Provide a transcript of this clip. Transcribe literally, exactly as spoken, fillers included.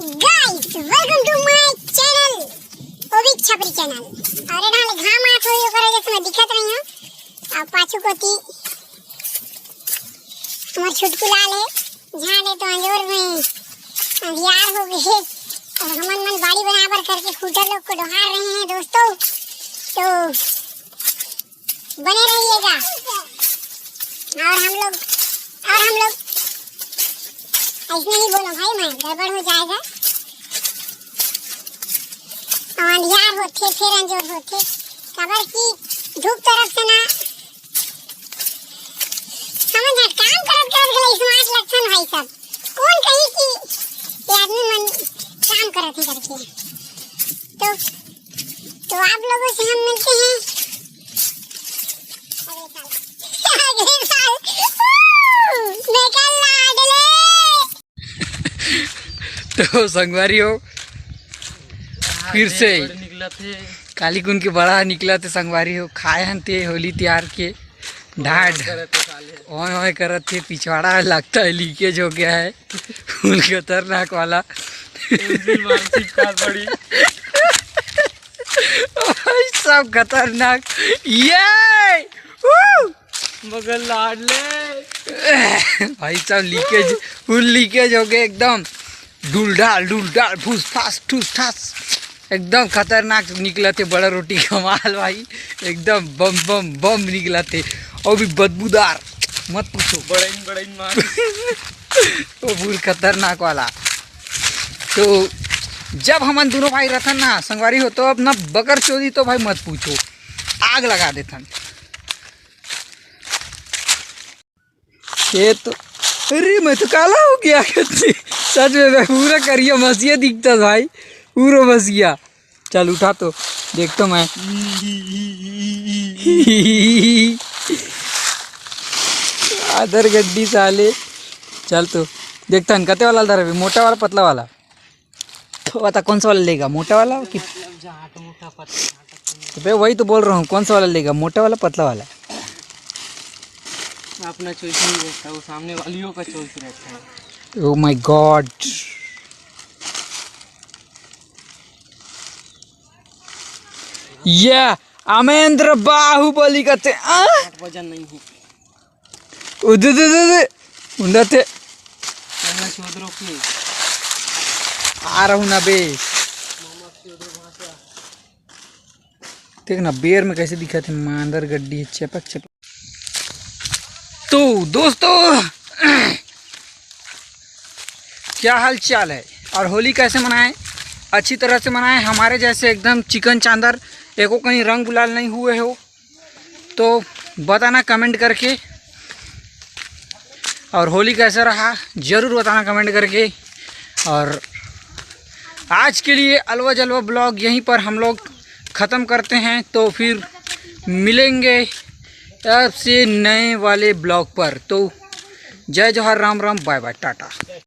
Guys, welcome to my channel, ओबी छपरी channel. अरे ना, घाम आत होही, ओकर वजह से मैं दिखत नहीं हूँ। अब पाछू कोती हमर छुटकू लाल है, झाड़ है तो अंजोर में अंधियार हो गए। और हमन मन बाड़ी बराबर करके खूंटा लोग को डोहार रहे हैं दोस्तों। तो बने रहिएगा। और हम लोग, और हम लोग ऐसे नहीं बोलो भाई, मैं गड़बड़ हो जाएगा। और अंधियार होथे, फिर अंजोर होथे, काबर कि धूप तरफ से ना समझ ना, काम करत करत गले smart लगथन भाई सब। कौन कही कि ये आदमी मन काम करत है करके। तो, तो आप लोगों से हम मिलते हैं अगले साल। अगले साल। मैं कल लाडले। तो संगवारी हो, फिर से बड़े निकलत हे। काली कुन के बड़ा निकलत हे संगवारी हो, खाए हन ते होली तिहार के ढाड। करत हे साले। ओए ओए करत हे, पिछवाड़ा लगता है लीकेज हो गया है, फुल खतरनाक वाला। उनकी मानसिक का बड़ी। भाई सब खतरनाक। ये। Woo! मगर लाडले। भाई साहब लीकेज, फुल लीकेज हो गया एकदम। डुलडाल डुलडाल, फूस फास ठूस ठास, एकदम खतरनाक निकलत हे बड़ा रोटी कमाल भाई, एकदम बम बम बम निकलत हे। और भी बदबूदार, मत पूछो। बड़इन बड़इन मार। वो फुल खतरनाक वाला। तो जब हमन दोनों भाई रथन ना संगवारी हो, तो अब ना बकर चोदी तो भाई मत पूछो, आग लगा देथन। ये तो, अरे मैं तो काला हो गया। सच में मैं पूरा करिया मसीहा दिखता भाई, पूरा मसीहा। चल उठा तो, देखता मैं। आदर गड्डी साले। चल तो देखता हन, कते वाला धरबे, मोटा वाला पतला वाला? तो बता कौन सा वाला लेगा, मोटा वाला कि? मतलब जाट मोटा पतला। तो बे वही तो बोल रहा हूँ, कौन सा वाला लेगा, मोटा वाला पतला वाला? अपना चॉइस नहीं रहता, वो सामने वालियों का चॉइस रहता है। Oh my God। ये अमेंद्र बाहुबली का ते, आ? आठ वजन नहीं है। उदे दे दे दे। उंदा ते। कहना चोदरो की। आ रहू ना बे। देख ना बेर में कैसे दिखत हे, मांदर गड्डी हे, चपक चपक। तो दोस्तों, क्या हाल चाल है और होली कैसे मनाएं? अच्छी तरह से मनाएं। हमारे जैसे एकदम चिकन चांदर, एको कहीं रंग गुलाल नहीं हुए हो तो बताना कमेंट करके, और होली कैसा रहा ज़रूर बताना कमेंट करके। और आज के लिए अलवा जलवा ब्लॉग यहीं पर हम लोग ख़त्म करते हैं, तो फिर मिलेंगे आपसे नए वाले ब्लॉग पर। तो जय जोहार, राम राम, बाय बाय, टाटा।